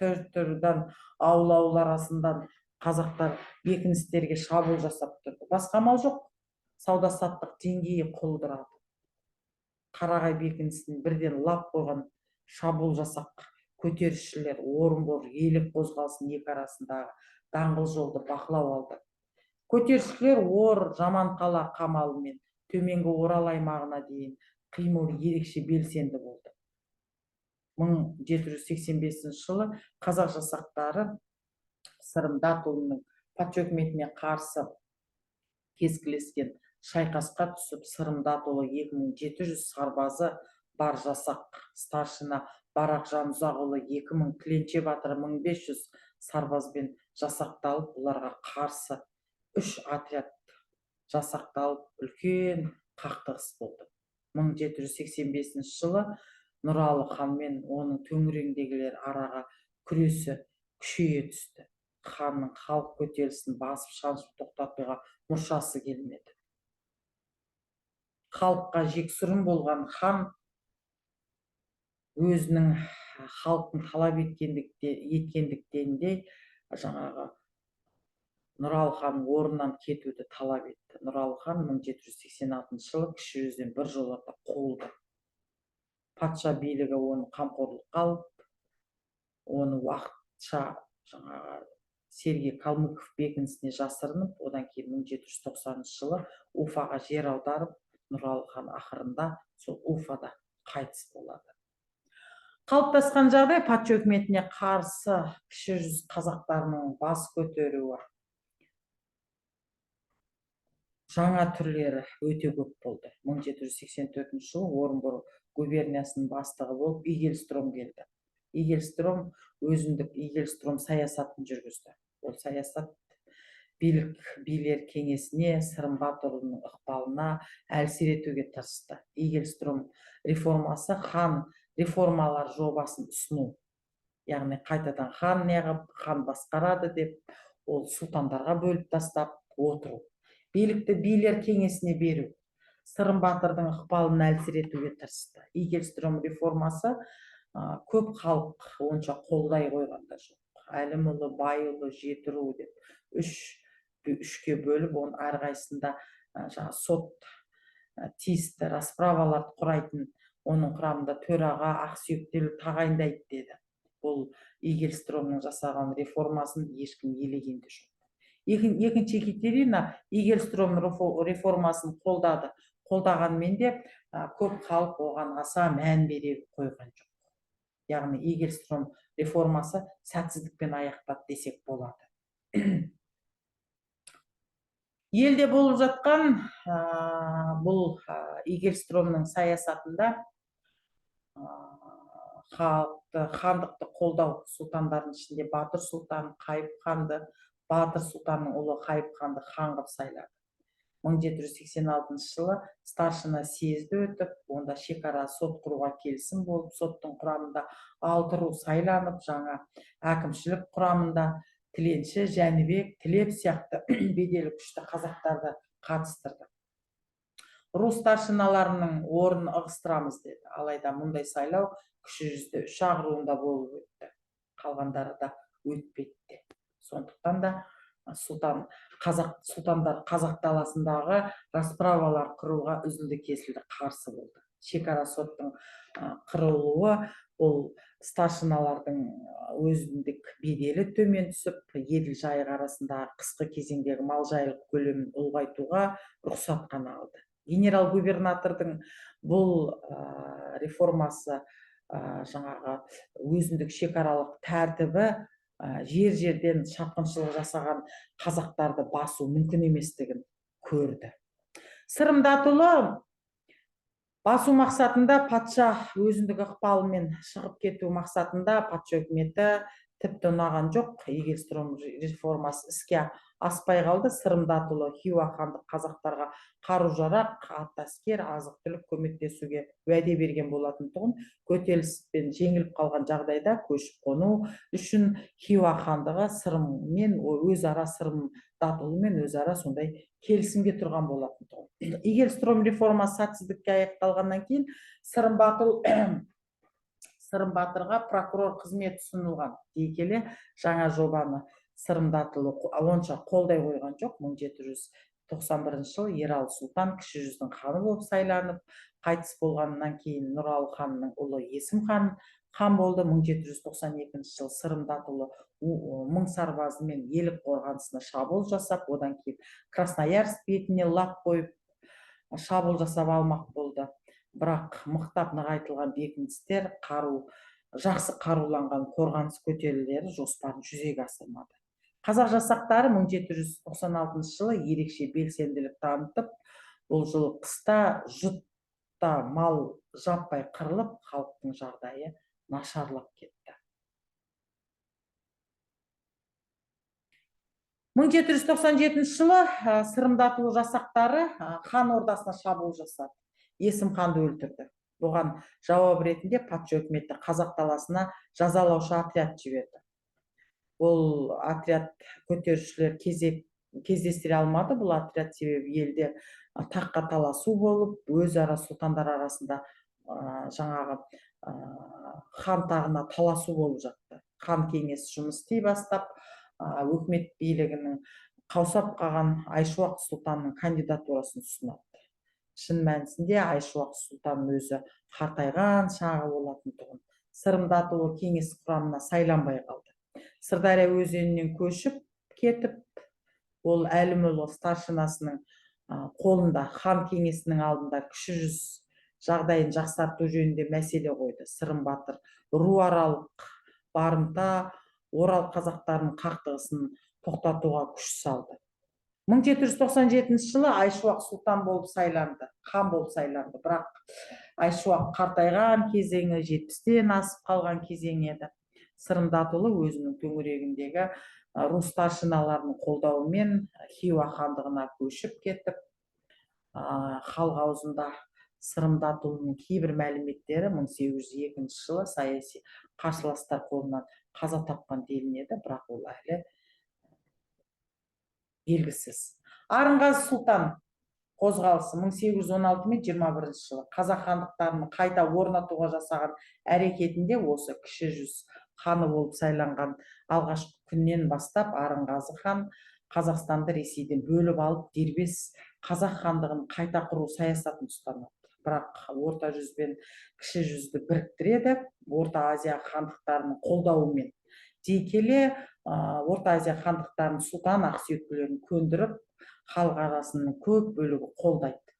Төрт түрліден ауыл, ауыл арасынан қазақтар бекіністерге шабуыл жасап тұрды. Басқа амал жоқ, сауда саттық деңгейі құлдырады. Қарағай бекінісін бірден лап қойған шабуыл жасақ көтерілісшілер Орынбор, Елек қозғалысының екі арасындағы даңғыл жолды бақылау алды. Көтерілісшілер Ор, Жаманқала қамалы мен төменгі Орал аймағына дейін қимыл ерекше белсенді болды. 1785 жылы қазақ жасақтары Сырым Датұлының патша үкіметіне қарсы кескілескен шайқасқа түсіп, Сырым Датұлы 2700 сарбазы бар жасақ, старшина Барақ Жанұзақұлы 2000, Тіленше батыр 1500 сарбазбен жасақталып, оларға қарсы үш отряд жасақталып, үлкен қақтығыс болды. 1785 жылы Нұралы хан мен оның төңірегіндегілер араға күресі күшейе түсті. Ханның халық көтерілісін басып шаншып тоқтатуға мұршасы келмеді. Халыққа жексұрын болған хан өзінің халықтың талап еткендіктен де жаңағы Нұралы хан орнынан кетуді талап етті. Нұралы хан 1786 жылы Кіші жүзден біржолата қуылды. Патша билігі оны қамқорлыққа алып, оны уақытша жаңағы Сергей Калмыков бекінісіне жасырынып, одан кейін 1790 жылы Уфаға жер аударып, Нұралы хан ақырында сол Уфада қайтыс болады. Қалыптасқан жағдай: патша үкіметіне қарсы Кіші жүз қазақтарының бас көтеруі жаңа түрлері өте көп болды. 1784 жылы Орынбор губерниясының бастығы болып Игельстром келді. Игельстром өзіндік Игельстром саясатын жүргізді. Ол саясат билік билер кеңесіне, Сырым Батырұлының ықпалына әлсіретуге тырысты. Игельстром реформасы — хан реформалар жобасын ұсыну, яғни қайтадан хан неғып хан басқарады деп, ол сұлтандарға бөліп тастап отыру, билікті билер кеңесіне беру, Сырым батырдың ықпалын әлсіретуге тырысты. Игельстром реформасы көп халық онша қолдай қойған да жоқ. Әлімұлы, Байұлы, Жетіру деп үшке бөліп, оның әрқайсысында жаңағы сот, тиісті расправаларды құрайтын, оның құрамында төраға, ақсүйектер тағайындайды деді. Бұл Игельстромның жасаған реформасын ешкім елеген де жоқ. Екінші Екатерина Игельстром реформасын қолдады. Қолдағанмен де көп халық оған аса мән бере қойған жоқ. Яғни Игельстром реформасы сәтсіздікпен аяқтады десек болады. Елде болып жатқан бұл Игельстромның саясатында халықты, хандықты қолдау сұлтандардың ішінде Батыр сұлтан Қайып ханды, Батыр сұлтанның ұлы Қайып ханды хан қылып сайлады. 1786 жылы старшина съезді өтіп, онда шекара сот құруға келісім болып, соттың құрамында алты ру сайланып, жаңа әкімшілік құрамында Тіленші, Жәнібек, Тілеп сияқты беделі күшті қазақтарды қатыстырды. Ру старшиналарының орнын ығыстырамыз деді. Алайда мұндай сайлау Кіші жүзде үш ақ руында болып өтті, қалғандары да өтпеді. Сондықтан да сұлтан қазақ сұлтандар қазақ даласындағы расправалар құруға үзілді кесілді қарсы болды. Шекара соттың құрылуы ол старшиналардың өзіндік беделі төмен түсіп, Еділ Жайық арасындағы қысқы кезеңдегі мал жайылық көлемін ұлғайтуға рұқсат қана алды. Генерал губернатордың бұл реформасы, жаңағы өзіндік шекаралық тәртібі, жер жерден шапқыншылық жасаған қазақтарды басу мүмкін еместігін көрді. Сырым Датұлы басу мақсатында, патша өзіндік ықпалымен шығып кету мақсатында патша үкіметі тіпті ұнаған жоқ. Игельстром реформасы іске аспай қалды. Сырым Датұлы Хиуа хандық қазақтарға қару жарақ, ат, әскер, азық түлік көмектесуге уәде берген болатын тұғын. Көтеріліспен жеңіліп қалған жағдайда көшіп қону үшін Хиуа хандығы Сырыммен өзара, Сырым Датұлымен өзара сондай келісімге тұрған болатын тұғын. Игельстром реформасы сәтсіздікке аяқталғаннан кейін Сырым батырға прокурор қызметі ұсынылған дей келе, жаңа жобаны Сырым Датұлы онша қолдай қойған жоқ. 1791 жылы Ералы сұлтан Кіші жүздің ханы болып сайланып, қайтыс болғаннан кейін Нұралы ханның ұлы Есім хан хан болды. 1792 жылы Сырым Датұлы 1000 сарбазымен Елік қорғанысына шабуыл жасап, одан кейін Красноярск бетіне лап қойып шабуыл жасап алмақ болды. Бірақ мықтап нығайтылған бекіністер, қару жақсы қаруланған қорғаныс көтерілулері жоспарын жүзеге асырмады. Қазақ жасақтары 1796 жылы ерекше белсенділік танытып, бұл жылы қыста жұтта мал жаппай қырылып, халықтың жағдайы нашарлап кетті. 1797 жылы Сырым Датұлы жасақтары хан ордасына шабуыл жасады, Есім ханды өлтірді. Бұған жауап ретінде патша үкіметі қазақ даласына жазалаушы отряд жіберді. Бұл отряд көтерілісшілер кездестіре алмады. Бұл отряд, себебі елде таққа таласу болып, өзара сұлтандар арасында жаңағы хан тағына таласу болып жатты. Хан кеңесі жұмыс істей бастап, өкімет билігінің қаусап қалған Айшуақ сұлтанның кандидатурасын ұсынады. Шын мәнісінде Айшуақ сұлтан өзі қартайған шағы болатын тұғын. Сырым Датұлы кеңес құрамына сайланбай қалды. Сырдария өзенінен көшіп кетіп, ол Әлімұлы старшинасының қолында хан кеңесінің алдында Кіші жүз жағдайын жақсарту жөнінде мәселе қойды. Сырым батыр руаралық барымта, Орал қазақтарының қақтығысын тоқтатуға күш салды. 1797 жылы Айшуақ сұлтан болып сайланды, хан болып сайланды. Бірақ Айшуақ қартайған кезеңі, 70-тен асып қалған кезең еді. Сырым Датұлы өзінің төңірегіндегі ру старшиналарының қолдауымен Хиуа хандығына көшіп кетіп, халық аузында Сырым Датұлының кейбір мәліметтері 1802 жылы саяси қарсыластар қолынан қаза тапқан делінеді, бірақ ол әлі белгісіз. Арынғазы сұлтан қозғалысы 1816 мен 21 жылы қазақ хандықтарын қайта орнатуға жасаған әрекетінде осы Кіші жүз ханы болып сайланған алғашқы күннен бастап Арынғазы хан Қазақстанды Ресейден бөліп алып, дербес қазақ хандығын қайта құру саясатын ұстанады. Бірақ Орта жүз бен Кіші жүзді біріктіреді Орта Азия хандықтарының қолдауымен дей келе, Орта Азия хандықтарының сұлтан ақсүйектілерін көндіріп, халық арасының көп бөлігі қолдайды.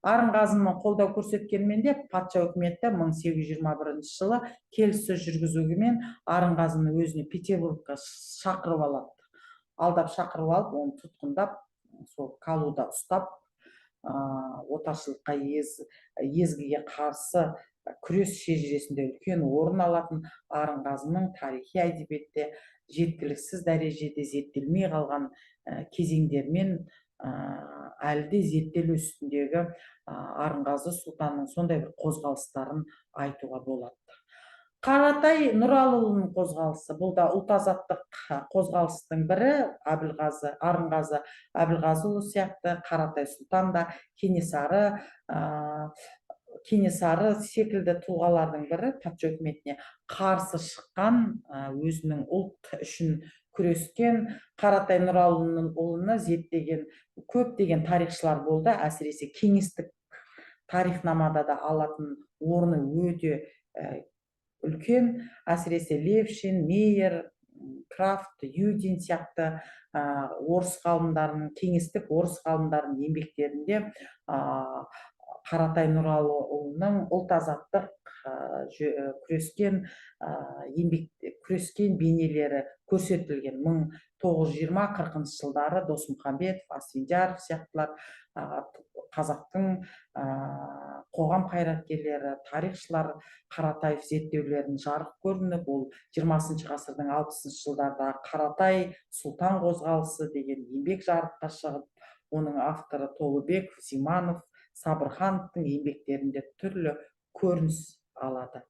Арынғазының қолдау көрсеткенмен де, патша үкіметі 1821 жылы келіссөз жүргізумен Арынғазыны өзіне Петербургқа шақырып алады. Алдап шақырып алып, оны тұтқындап, сол Калуда ұстап, отаршылдыққа, езгіге қарсы күрес шежіресінде үлкен орын алатын Арынғазының тарихи әдебиетте жеткіліксіз дәрежеде зерттелмей қалған кезеңдермен, әлі де зерттелу үстіндегі Арынғазы сұлтанның сондай бір қозғалыстарын айтуға болады. Қаратай Нұралыұлының қозғалысы, бұл да ұлт азаттық қозғалыстың бірі. Әбілғазы, Арынғазы Әбілғазыұлы сияқты Қаратай сұлтан да Кенесары секілді тұлғалардың бірі, патша үкіметіне қарсы шыққан, өзінің ұлт үшін күрескен. Қаратай Нұралыұлыны зерттеген көптеген тарихшылар болды. Әсіресе кеңестік тарихнамада да алатын орны өте үлкен. Әсіресе Левшин, Мейер, Крафт, Юдин сияқты орыс ғалымдарының, кеңестік орыс ғалымдарының еңбектерінде Қаратай Нұралыұлының ұлт азаттық күрескен, еңбек күрескен бейнелері көрсетілген. 1920-40 жылдары Досмұхамбетов, Асфендияров сияқтылар, қазақтың қоғам қайраткерлері, тарихшылар Қаратаев зерттеулерін жарық көрініп, ол 20 ғасырдың 60 жылдардағы Қаратай сұлтан қозғалысы деген еңбек жарыққа шығып, оның авторы Толыбеков, Зиманов, Сабырхановтың еңбектерінде түрлі көрініс алады.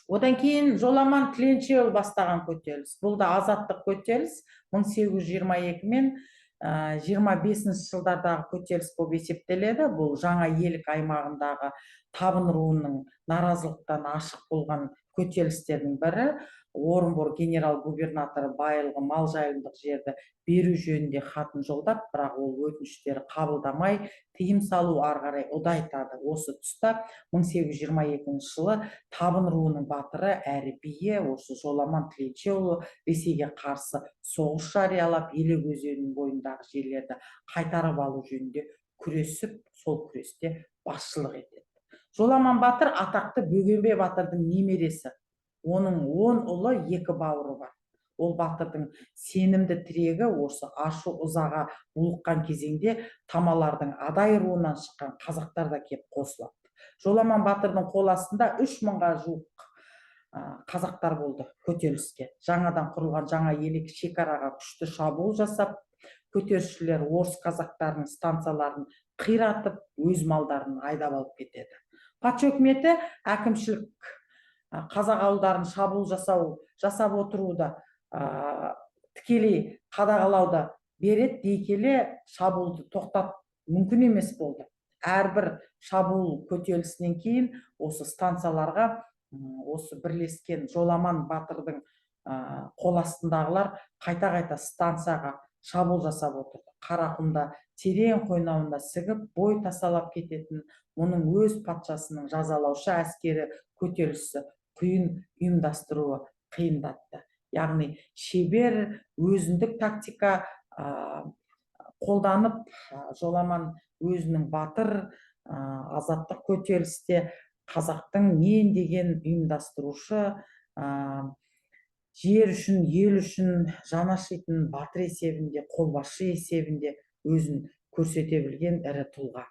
Одан кейін Жоламан Тіленшіұлы бастаған көтеріліс. Бұл да азаттық көтеріліс, 1822 мен 25 жылдардағы көтеріліс болып есептеледі. Бұл Жаңа Елік аймағындағы Табын руының наразылықтан ашық болған көтерілістердің бірі. Орынбор генерал-губернаторы байылғы мал жайылымдық жерді беру жөнінде хатын жолдап, бірақ ол өтініштері қабылдамай, тыйым салу ары қарай ұдайтады. Осы тұста 1822 жылы Табын руының батыры әрі биі осы Жоламан Тіленшіұлы Ресейге қарсы соғыс жариялап, Елек өзенінің бойындағы жерлерді қайтарып алу жөнінде күресіп, сол күресте басшылық етеді. Жоламан батыр атақты Бөгенбай батырдың немересі. Оның 10 ұлы, 2 бауыры бар. Ол батырдың сенімді тірегі осы ашу ызаға булыққан кезеңде тамалардың Адай руынан шыққан қазақтар да кеп қосылады. Жоламан батырдың қол астында 3000-ға жуық қазақтар болды көтеріліске. Жаңадан құрылған Жаңа Елек шекараға күшті шабуыл жасап, көтерілісшілер орыс қазақтарының станцияларын қиратып, өз малдарын айдап алып кетеді. Патша үкіметі әкімшілік қазақ ауылдарын шабуыл жасап отыруды, тікелей қадағалауды береді дей келе, шабуылды тоқтат мүмкін емес болды. Әрбір шабуыл көтерілісінен кейін осы станцияларға осы бірлескен Жоламан батырдың қол астындағылар қайта-қайта станцияға шабуыл жасап отырды. Қарақұмда терең қойнауында сігіп, бой тасалап кететін оның өз патшасының жазалаушы әскері көтерілісі құйын ұйымдастыруы қиындатты. Яғни шебер өзіндік тактика қолданып, Жоламан өзінің батыр, азаттық көтерілісте қазақтың мен деген ұйымдастырушы, жер үшін, ел үшін жан ашитын батыр есебінде, қолбасшы есебінде өзін көрсете білген ірі тұлға.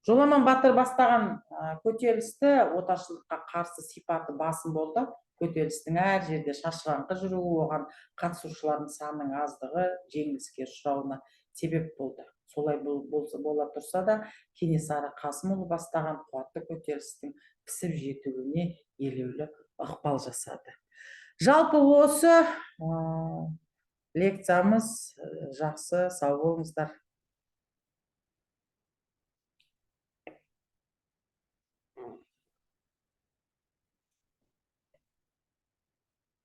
Жоламан батыр бастаған көтерілісті отаршылдыққа қарсы сипаты басым болды. Көтерілістің әр жерде шашыраңқы жүруі, оған қатысушылардың санының аздығы жеңіліске ұшырауына себеп болды. Солай бола тұрса да, Кенесары Қасымұлы бастаған қуатты көтерілістің пісіп жетілуіне елеулі ықпал жасады. Жалпы осы лекциямыз жақсы, сау болыңыздар.